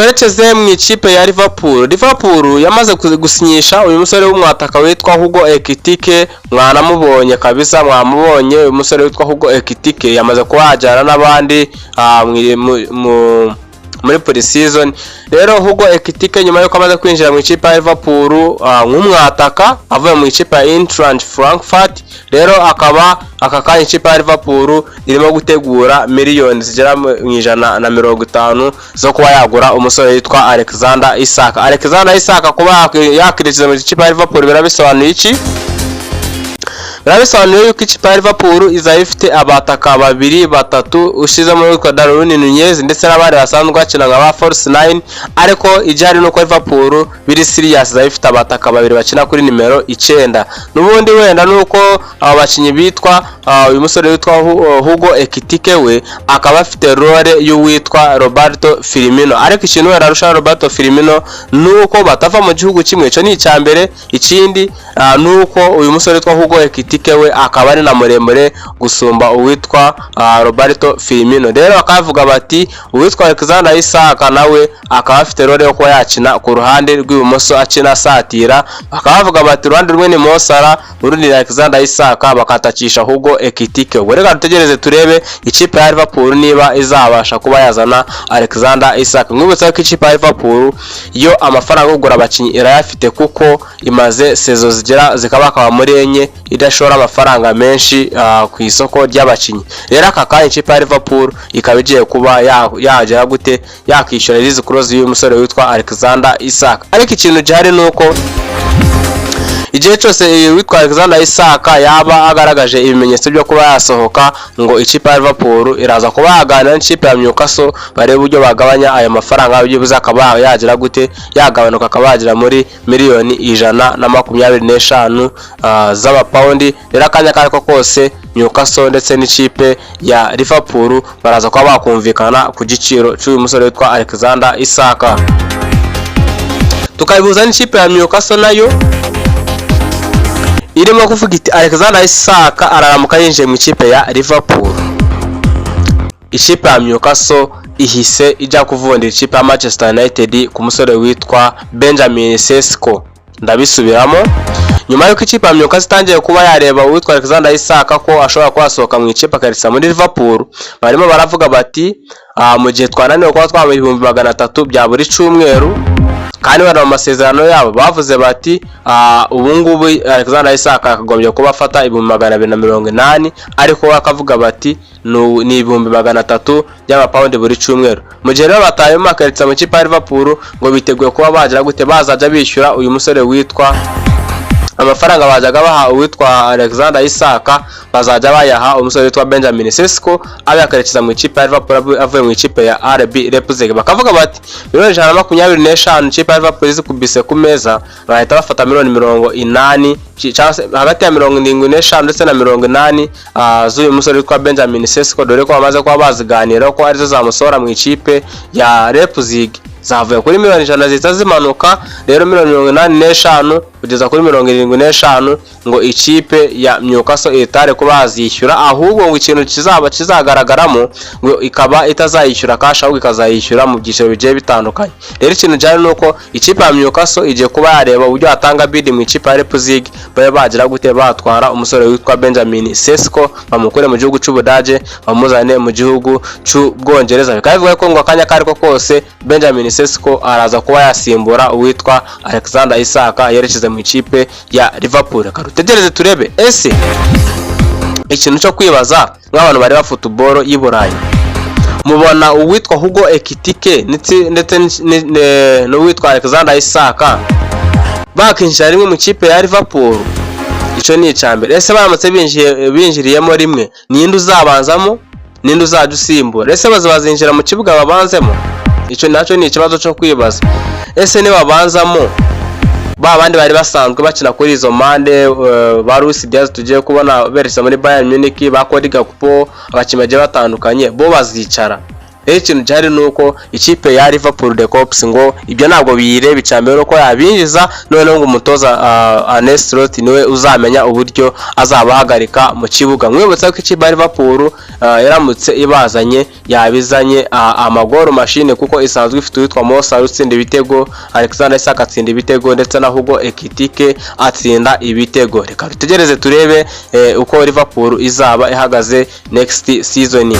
Twerekeze mu ikipe ya Liverpool. Liverpool yamaze gusinyisha uyu musore w'umwataka witwa Hugo Ekitike. Mwanamubonye kabisa, mwamubonye. Uyu musore witwa Hugo Ekitike yamaze kuba yajyana n'abandi muri pre-season. Rero Hugo Ekitike, nyuma yuko amaze kwinjira mu ikipe ya Liverpool nk'umwataka avuye mu ikipe ya Eintracht Frankfurt, rero akaba aka kanya ikipe ya Liverpool irimo gutegura miliyoni zigera mu 150 zo kuba yagura umusore witwa Alexander Isak. Alexander Isak kuba yakiriza mu ikipe ya Liverpool birabisobanuye iki? Biba bisobanuye yuko ikipe ya Liverpool izaba ifite abataka babiri, batatu, ushyizemo uwitwa Darwin Nunez ndetse n'abandi basanzwe bakina nka ba false nine. Ariko igihari ni uko Liverpool biri serious, izaba ifite abataka babiri bakina kuri nimero 9. N'ubundi wenda nuko abo bakinnyi bitwa uyu musore witwa Hugo Ekitike, we akaba afite role y'uwitwa Roberto Firmino, ariko ikintu wenda arusha Roberto Firmino ni uko batava mu gihugu kimwe. Icyo ni icya mbere. Ikindi ni uko uyu musore witwa Hugo Ekitike we akaba ari na muremure gusumba uwitwa Roberto Firmino. Rero bakavuga bati uwitwa Alexander Isak nawe akaba afite role yo kuba yakina ku ruhande rw'ibumoso, akina asatira. Bakaba bavuga bati uruhande rumwe ni Mo Salah, urundi ni Alexander Isak, bakatakisha Hugo Ekitike. Ubwo reka dutegereze turebe ikipe ya Liverpool niba izabasha kuba yazana Alexander Isak. Mwibutsa ko ikipe ya Liverpool yo amafaranga yo kugura abakinnyi irayafite, kuko imaze saison zigera zikabakaba muri 4 idashora amafaranga menshi ku isoko ry'abakinnyi. Rero aka kanya ikipe ya Liverpool ikaba igiye kuba yagera gute, yakishyura release clause y'uyu musore witwa Alexander Isak. Ariko ikintu gihari ni uko igihe cyose witwa Alexander Isak yaba agaragaje ibimenyetso byo kuba yasohoka, ngo ikipe ya Liverpool iraza kuba yaganira n'ikipe ya Newcastle, barebe uburyo bagabanya ayo mafaranga, byibuze akaba yagira gute, yagabanuka, akaba yagera muri miliyoni 125 z'amapawundi. Rero akanya ako ariko kose Newcastle ndetse n'ikipe ya Liverpool baraza kuba bakumvikana ku giciro cy'uyu musore witwa Alexander Isak. Tukabihuza n'ikipe ya Newcastle nayo irimo kuvuga iti Alexander Isak araramuka yinjiye mu ikipe ya Liverpool, ikipe ya Newcastle ihise ijya kuvundira ikipe ya Manchester United ku musore witwa Benjamin Sesko. Ndabisubiramo: nyuma y'uko ikipe ya Newcastle itangiye kuba yareba uwitwa Alexander Isak ko ashobora kuba yasohoka mu ikipe akayerekeza muri Liverpool, barimo baravuga bati mu gihe twananiwe kuba twamuha 300,000 bya buri cyumweru, kandi bari mu masezerano yabo bavuze bati ubu ngubu Alexander Isak yakagombye kuba afata 280,000, ariko we akavuga bati ni 300,000 by'amapawundi buri cyumweru. Mu gihe rero batayemo akerekeza mu ikipe ya Liverpool, ngo biteguye kuba bagira gute, bazajya bishyura uyu musore witwa amafaranga bajyaga baha uwitwa Alexander Isak, bazajya bayaha umusore witwa Benjamin Sesko, abe yakerekeza mu ikipe ya Liverpool avuye mu ikipe ya RB Leipzig. Bakavuga bati miliyoni 125 ikipe ya Liverpool izikubise ku meza, bahita bafata miliyoni 80, cyangwa se hagati ya 75 ndetse na 80 z'uyu musore witwa Benjamin Sesko, dore ko bamaze kuba baziganira ko arizo zamusohora mu ikipe ya Leipzig. Zavuye kuri miliyoni 100 zihita zimanuka rero miliyoni 85 kugeza kuri 75, ngo ikipe ya Newcastle itare kuba yazishyura. Ahubwo ngo ikintu kizaba kizagaragaramo, ngo ikaba itazayishyura cash, ahubwo ikazayishyura mu byiciro bigiye bitandukanye. Rero ikintu gihari ni uko ikipe ya Newcastle igiye kuba yareba uburyo yatanga bid mu ikipe ya Leipzig, babe bagira gute, batwara umusore witwa Benjamin Sesko, bamukure mu gihugu cy'Ubudage bamuzane mu gihugu cy'Ubwongereza. Bikaba bivuga ko ngo akanya ako ariko kose Benjamin Sesko araza kuba yasimbura uwitwa Alexander Isak yerekeza mu ikipe ya Liverpool. Reka dutegereze turebe. Ese ikintu cyo kwibaza nk'abantu bareba football y'i Burayi, mubona uwitwa Hugo Ekitike ndetse n'uwitwa Alexander Isak bakinjira rimwe mu ikipe ya Liverpool? Icyo ni icya mbere. Ese baramutse binjiriyemo rimwe, ninde uzabanzamo, ninde uzajya usimbura? Ese bazinjira mu kibuga babanzemo? Icyo nacyo ni ikibazo cyo kwibaza. Ese nibabanzamo, ba bandi bari basanzwe bakina kuri izo mpande, ba Luis Diaz tugiye kubona berekeza muri Bayern Munich, ba Cody Gakpo, abakinnyi bagiye batandukanye, bo bazicara? Rero ikintu gihari ni uko ikipe ya Liverpool, The Kops, ngo ibyo ntabwo biyireba. Icya mbere uko yabinjiza, noneho ngo umutoza Arne Slot niwe uzamenya uburyo azabahagarika mu kibuga. Mwibutsa ko ikipe ya Liverpool yaramutse ibazanye, yabizanye amagoro machine, kuko isanzwe ifite uwitwa Mo Salah utsinda ibitego, Alexander Isak atsinda ibitego, ndetse na Hugo Ekitike atsinda ibitego. Reka dutegereze turebe uko Liverpool izaba ihagaze next season.